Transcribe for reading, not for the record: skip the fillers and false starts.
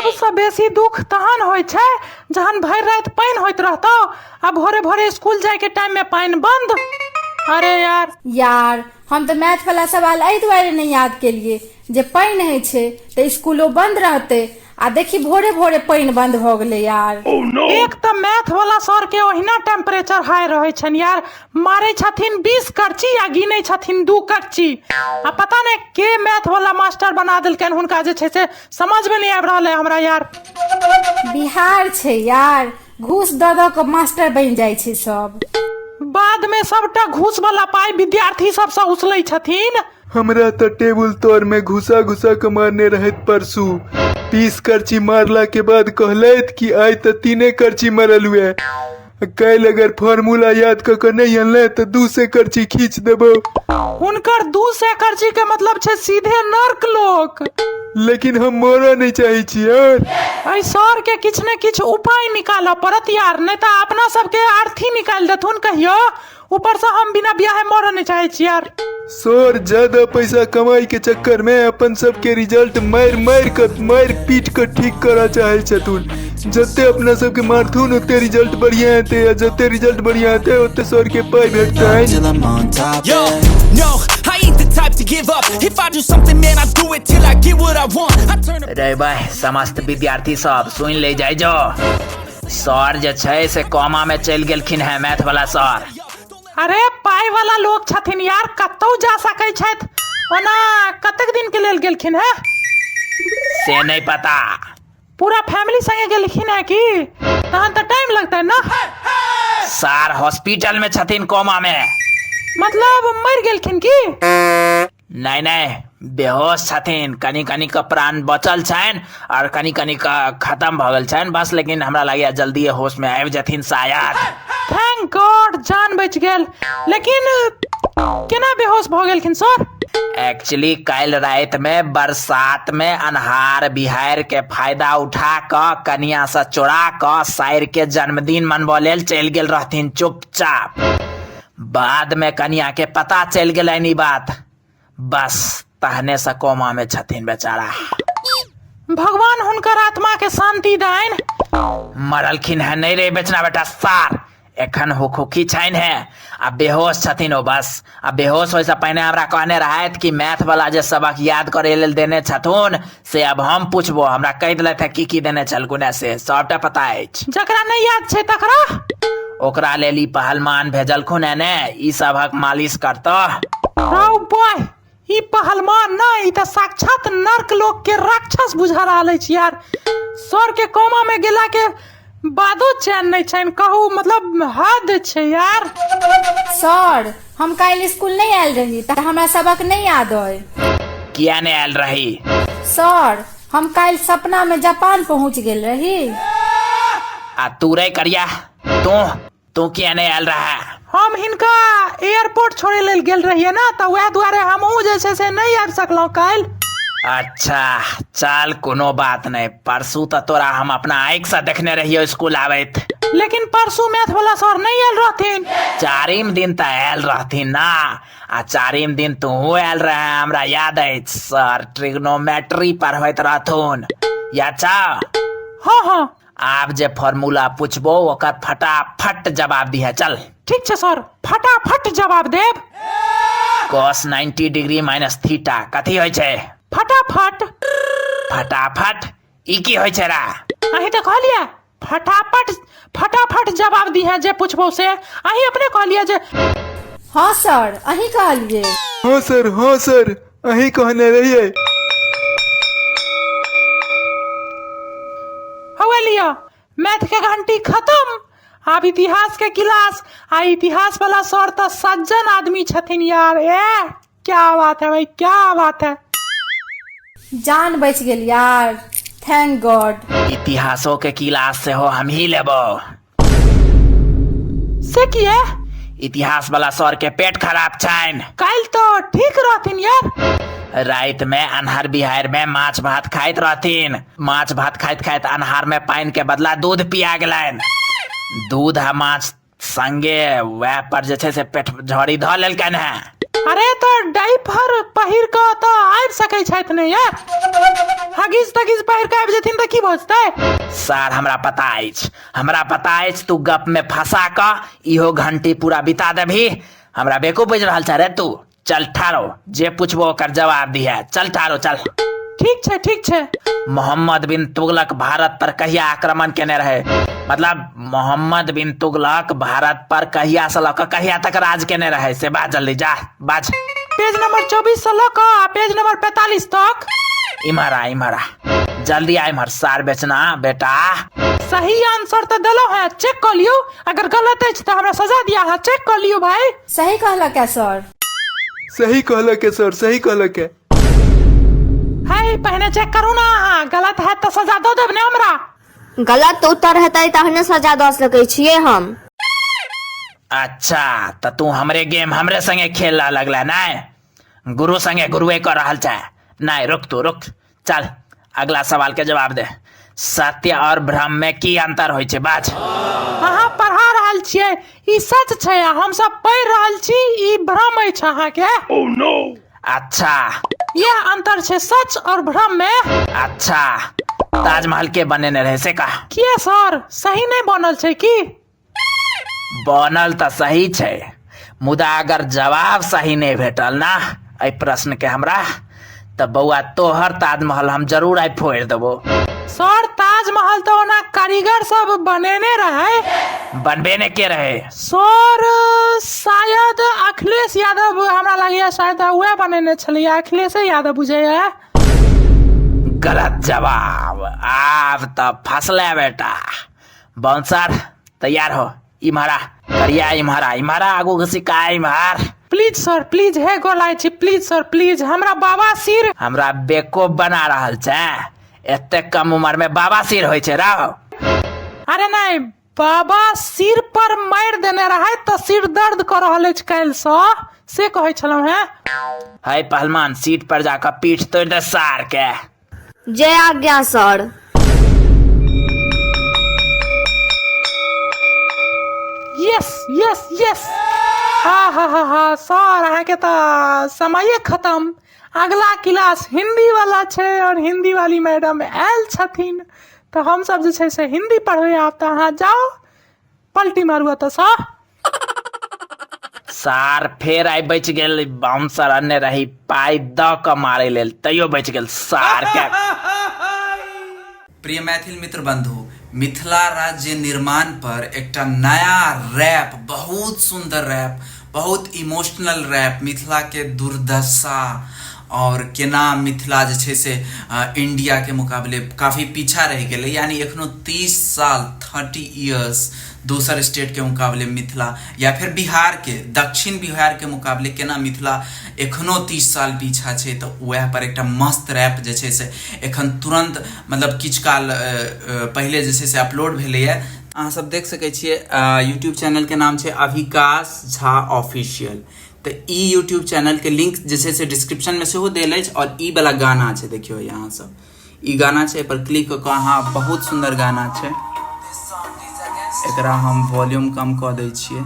सबसँ बेसी दुख तहन होइ छै जहन भरि राति पानि होइत रहतौ आ भोरे भोरे स्कूल जाय के टाइम में पानि बंद। अरे यार। यार, हम तऽ मैथ वाला सवाल एहि दुआरे नहि याद केलियै जे पानि होइ छै तऽ स्कूलो बंद रहतै आ देखी भोरे भोरे पानि बंद भऽ गेलै यार। एक तऽ मैथ वाला सर के ओहिना टेम्परेचर हाई रहै छनि यार, मारै छथिन 20 करची आ गिनै छथिन 2 करची। आ पता नहि के मैथ वाला मास्टर बना देलकनि हुनका, जे छै से समझ में नहि आबि रहल है हमरा यार। बिहार छै यार, घूस दऽ दऽ कऽ मास्टर बनि जाइ छै सब। बाद में सबटा घूस वाला पाई विद्यार्थी सबसँ उसलै छथिन। हमरा तऽ टेबुल तर में घुसा घुसा के मारने रहैत परसू। 20 करची मारला के बाद कहलथि कि आइ तऽ 3 करची मरल हुए, काल्हि अगर फॉर्मूला याद कऽ के नहि अनले तऽ 200 करची खींच देबो। हुनकर 200 करची के मतलब छै सीधे नर्क लोक। लेकिन हम मरऽ नहि चाहै छी यार। एहि सर के किछु ने किछु उपाय निकालऽ पड़त यार, नहि तऽ अपना सबके अर्थी निकालि देथुन कहियो। ऊपर से हम बिना बियाहे मरऽ नहि चाहै छी यार। सर ज्यादा पैसा कमाई के चक्कर में अपन सबके रिजल्ट मारि मारि के मारि पीट के ठीक करऽ चाहै छथुन। जते अपना सबके मारथुन ओते रिजल्ट बढ़िया हेतै, आ जते रिजल्ट बढ़िया हेतै ओते सर के पाई भेटतनि। Till I'm on top, Yo, yeah. no, I ain't the type to give up. If I do something, man, I do it till I get what I want. I turn रे भाई, समस्त विद्यार्थी सब सुनि ले जाइ जो, सर जे छै से कोमा में चलि गेलखिन है, मैथ वाला सर। अरे पाई वाला लोग छथिन यार, कतौ जा सकै छथि। ओना कतेक दिन के लेल गेलखिन है? से नहीं पता। पूरा फैमिली संगे गेलखिन है की? तहन तऽ टाइम लगतै ना। सर हॉस्पिटल में छथिन कोमा में। मतलब मरि गेलखिन की? नहीं नहीं, बेहोश छथिन, कनी कनी के प्राण बचल छनि और कनी कनी के खत्म भऽ गेल छनि बस, लेकिन हमरा लगैया जल्दिए होश में आबि जेथिन शायद। Thank God, जान बचि गेल। लेकिन केना बेहोश भऽ गेलखिन सर? एक्चुअली काल्हि राति में बरसात में अन्हार बिहार के फायदा उठा कऽ कनिया से चोरा कऽ साइर के जन्मदिन मनबऽ लेल चलि गेल रहथिन चुपचाप। बाद में कनिया के पता चलि गेलनि ई बात, बस तहने से कोमा में छथिन बेचारा। भगवान हुनकर आत्मा के शांति दैन। मरलखिन है नहीं रे बेचना बेटा सार, एखन हुकहुकी छनि है आ बेहोश छथिन ओ बस। आ बेहोश होइसँ पहिने हमरा कहने रहथि कि मैथ वाला जे सबक याद करे लेल देने छथुन से अब हम पूछबो, हमरा कहि देलथि है की की देने छलखुन है से सबटा पता अछि। जकरा नहि याद छै तकरा? ओकरा लेल ई पहलमान भेजलखुन है ने, ई सबहक मालिश करतह। रौ बॉय, ई पहलमान नहि, ई तऽ साक्षात नर्क लोक के राक्षस बुझा रहल अछि यार। सर के कोमा में गेला के बादो चैन नहि छनि, कहू मतलब हद छै यार। सर, हम काल्हि स्कूल नहि आयल रही तऽ हमरा सबक नहि याद अइ। किया नहि आयल रही? सर, हम काल्हि सपना में जापान पहुंच गेल रही। आ तू रे करिया, तू किया नहि आयल रहा? हम हिनका एयरपोर्ट छोड़े लेल गेल रहियै ना, तऽ वएह दुआरे हमहूँ जे छै से नहि आबि सकलहुँ काल्हि। अच्छा चल, कोनो बात नहि, परसू तऽ तोरा हम अपना आँखि से देखने रहियो स्कूल आबैत। लेकिन परसू मैथ वाला सर नहि आयल रहथिन। चारिम दिन तऽ आयल रहथिन ना, आ चारिम दिन तूहू आयल रहे, हमरा याद अछि। सर ट्रिग्नोमेट्री पढ़बैत रहथुन, याद छौ? हाँ हाँ। आब जे फॉर्मूला पूछबो ओकर फटाफट जवाब दिहे, चल। ठीक छै सर, फटाफट जवाब देब। cos 90 degree minus theta कथी होइ छै? फटाफट। फटाफट ई की होइ छै रा? अहीं तऽ कहलियै फटाफट फटाफट जवाब दिहे जे पूछबो से, अहीं अपने कहलियै जे। हाँ सर, अहीं कहलियै। हाँ सर, हाँ सर, अहीं कहने रहियै। हौए लिअ, मैथ के घंटी खत्म। आब इतिहास के क्लास, आ इतिहास वाला सर तऽ सज्जन आदमी छथिन यार। ए क्या बात है भाई, क्या बात है। जान बचि गेल यार, thank God. इतिहासो के क्लास सेहो हमही लेबो। से किया? इतिहास वाला सर के पेट खराब छनि। काल्हि तऽ ठीक रहथिन यार। राति में अन्हार बिहार में माछ भात खाइत रहथिन, माछ भात खाइत खाइत अन्हार में पानि के बदला दूध पिया गेलनि। दूध आ माछ संगे वएह पर जे छै से पेट झड़ी धऽ लेलकनि हेँ। अरे तऽ डाइपर पहिर कऽ तऽ आबि सकै छथि ने यार, हगीज तगीज पहिर कऽ आबि जेथिन तऽ की भऽ जेतै? सर हमरा पता अछि, हमरा पता अछि, तू गप में फंसा कऽ इहो घंटी पूरा बिता देबही। हमरा बेवकूफ बुझि रहल छ रे तू? चल ठारो, जे पूछबो ओकर जवाब दिहे। चल ठारो, चल। ठीक छै, ठीक छै। मोहम्मद बिन तुगलक भारत पर कहिया आक्रमण केने रहे? मतलब मोहम्मद बिन तुगलक भारत पर कहिया से लऽ कऽ कहिया तक राज केने रहे, से बाज जल्दी, जा बाज। पेज नंबर 24 से लऽ कऽ आ पेज नंबर 45 तक। इम्हर आ, इम्हर आ, जल्दी आ इम्हर, सार बेचना बेटा। सही आंसर तऽ देलहुँ हेँ, चेक कऽ लियौ, अगर गलत अछि तऽ हमरा सजा दिया। अहाँ चेक कऽ लियौ भाई। सही कहलक है सर। सही कहलक है सर, सही कहलक है। है, पहिने चेक करू ना अहाँ, गलत हैत तऽ सजा दऽ देब ने हमरा? गलत उत्तर हेतै तहने सजा दऽ सकै छियै हम। अच्छा, तऽ तू हमरे गेम हमरे संगे खेल लगला? नहि, गुरु संगे गुरुए कऽ रहल छै। नहि, रुक तू, रुक। चल, अगला सवाल के जवाब दे। सत्य और भ्रम में की अंतर होइ छै, बाज। अहाँ पढ़ा रहल छियै ई सच छै आ हमसब पढ़ि रहल छी ई भ्रम अछि अहाँके। अच्छा, यह अंतर छै सच और भ्रम में। अच्छा, ताजमहल के बनेने रहे, से कह। किया सर, सही नहि बनल छै की? बनल तऽ सही छै, मुदा अगर जवाब सही नहि भेटल ना एहि प्रश्न के हमरा, तऽ बौआ तोहर ताजमहल हम जरूर आइ फोड़ि देबो। सर, ताजमहल तऽ ओना कारीगर सब बनेने रहे। बनबे ने के रहे? सर, शायद अखिलेश यादव, हमरा लगैया शायद वएह बनेने छलैया, अखिलेशे यादव बुझैया। गलत जवाब, आब तऽ फसले बेटा। बाउंसर तैयार हो, इम्हरा करिया, इम्हरा, इम्हरा, आगू घुसी का इम्हर। प्लीज सर प्लीज, हे गोलाइ छी, प्लीज सर प्लीज, हमरा बाबा सिर। हमरा बेवकूफ बना रहल छै? एते कम उम्र में बाबा सिर होइ छै रहो? अरे नहीं, बाबा सिर पर मारि देने रहे तऽ सिर दर्द कऽ रहल अछि काल्हिसँ, से कहै छलहुँ हेँ। है पहलवान, सीट पर जाकऽ पीठ तोड़ि दे सार के। जय आज्ञा सर। Yes yes yes, हा हा हा हा। सर, अहाँके तऽ समये खतम। अगला क्लास हिंदी वाला छै और हिंदी वाली मैडम आयल छथिन, तऽ हमसब जे छै से हिंदी पढ़बै आब। तऽ अहाँ जाउ, पलटी मारू एतऽसँ। सार फेर आइ बचि गेल। बाउंसर अनने रही पाइ दऽ कऽ मारै लेल, तैयो बचि गेल सार के। प्रिय मैथिल मित्र बंधु, मिथिला राज्य निर्माण पर एकटा नया रैप, बहुत सुंदर रैप, बहुत इमोशनल रैप, मिथिला के दुर्दशा और केना मिथिला जे छै से इंडिया के मुकाबले काफी पीछा रहि गेलै, यानी एखनो 30 साल, 30 इयर्स दोसर स्टेट के मुकाबले मिथिला या फिर बिहार के, दक्षिण बिहार के मुकाबले केना मिथिला एखनो 30 साल पीछा छै, तऽ वएह पर एकटा मस्त रैप जे छै से एखन तुरन्त, मतलब किछु काल पहिले जे छै से अपलोड भेलैए। अहाँ सब देख सकै छियै, यूट्यूब चैनल के नाम छै अभिकाश झा ऑफिशियल। तऽ ई यूट्यूब चैनल के लिंक जे छै से डिस्क्रिप्शन में सेहो देल अछि और ई वाला गाना छै, देखियौ अहाँ सब, ई गाना छै, एहि पर क्लिक कऽ कऽ अहाँ, बहुत सुन्दर गाना छै। एकरा हम वॉल्यूम कम कऽ दै छियै।